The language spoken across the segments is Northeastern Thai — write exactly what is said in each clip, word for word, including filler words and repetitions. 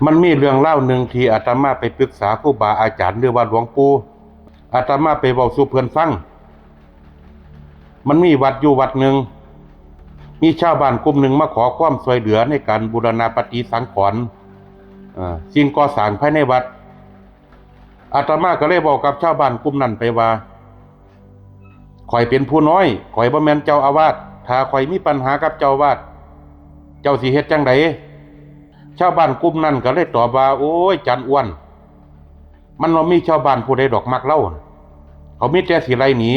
มันมีเรื่องราวหนึ่งที่อาตมาไปปรึกษาครูบาอาจารย์หรือว่าหลวงปู่ อาตมาไปเว้าสู่เพิ่นฟัง มันมีวัดอยู่วัดหนึ่ง มีชาวบ้านกลุ่มหนึ่งมาขอความช่วยเหลือในการบูรณะปฏิสังขรณ์ เอ่อ สิ่งก่อสร้างภายในวัด อาตมาก็เลยบอกกับชาวบ้านกลุ่มนั้นไปว่า "ข้อยเป็นผู้น้อย ข้อยบ่แม่นเจ้าอาวาส ถ้าข้อยมีปัญหากับเจ้าอาวาส เจ้าสิเฮ็ดจั่งใด" ชาวบ้านกลุ่มนั้นก็เลยตอบว่า "โอ้ย จันอ้วน มันบ่มีชาวบ้านผู้ใดดอกมักลาว เขามีแต่สิไล่หนี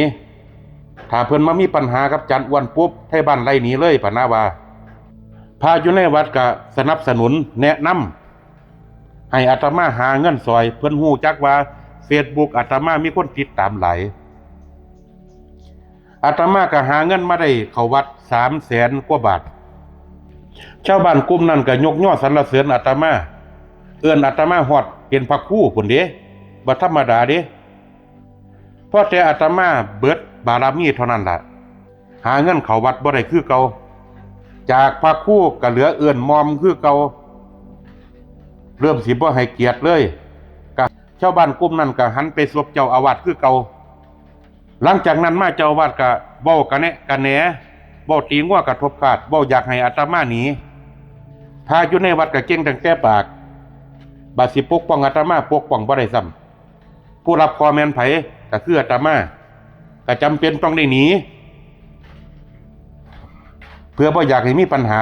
ถ้าเพิ่นมามีปัญหากับจันอ้วนปุ๊บ ไทบ้านไล่หนีเลย" พะนะว่า พระอยู่ในวัดก็สนับสนุนแนะนำให้อาตมาหาเงินซอย เพิ่นฮู้จักว่าเฟซบุ๊กอาตมามีคนติดตามหลาย อาตมาก็หาเงินมาได้เข้าวัดสามแสนกว่าบาท ชาวบ้านกลุ่มนั้นก็ยกย่อสรรเสริญอาตมา เอิ้นอาตมาฮอดเป็นพระครูพุ้นเด้ บ่ธรรมดาเด้ พอแต่อาตมาเบิดบารมีเท่านั้นล่ะ หาเงินเข้าวัดบ่ได้คือเก่า จากพระครูก็เหลือเอิ้นหม่อมคือเก่า เริ่มสิบ่ให้เกียรติเลย ก็ชาวบ้านกลุ่มนั้นก็หันไปซบเจ้าอาวาสคือเก่า หลังจากนั้นมาเจ้าอาวาสก็เว้ากะแนะกะแหน เว้าตีงัวกระทบคาด เว้าอยากให้อาตมาหนี พระอยู่ในวัดก็เก่งตั้งแต่ปาก บาดสิปกป้องอาตมาปกป้องบ่ได้ซ้ำ ผู้รับเคราะห์แม่นไผ ก็คืออาตมา ก็จำเป็นต้องได้หนี เพื่อบ่อยากให้มีปัญหา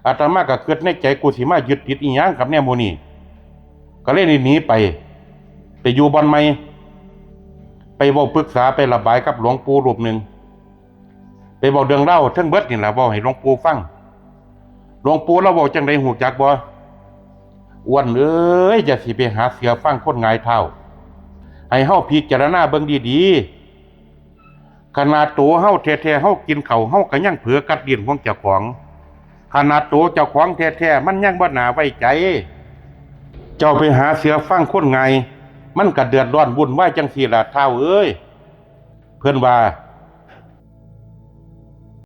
อาตมาก็คิดในใจ "กูสิมายึดติดอีหยังกับแนวหมู่นี้" ก็เลยได้หนีไป ไปอยู่บ่อนใหม่ ไปเว้าปรึกษา ไประบายกับหลวงปู่รูปหนึ่ง ไปเว้าเรื่องราวทั้งเบิดนี่ล่ะ เว้าให้หลวงปู่ฟัง หลวงปู่ลาวเว้าจั่งใดฮู้จักบ่ "อ้วนเอ้ย อย่าสิไปหาเชื่อฟังคนหงายเท้า ให้เฮาพิจารณาเบิ่งดีๆ ขนาดโตเฮาแท้ๆ เฮากินข้าว เฮาก็ยังเผลอกัดลิ้นของเจ้าของ ขนาดโตเจ้าของแท้ๆ มันยังบ่น่าไว้ใจ เจ้าไปหาเชื่อฟังคนหงาย มันก็เดือดร้อนวุ่นวายจั่งซี้ล่ะเท้าเอ้ย" เพิ่นว่า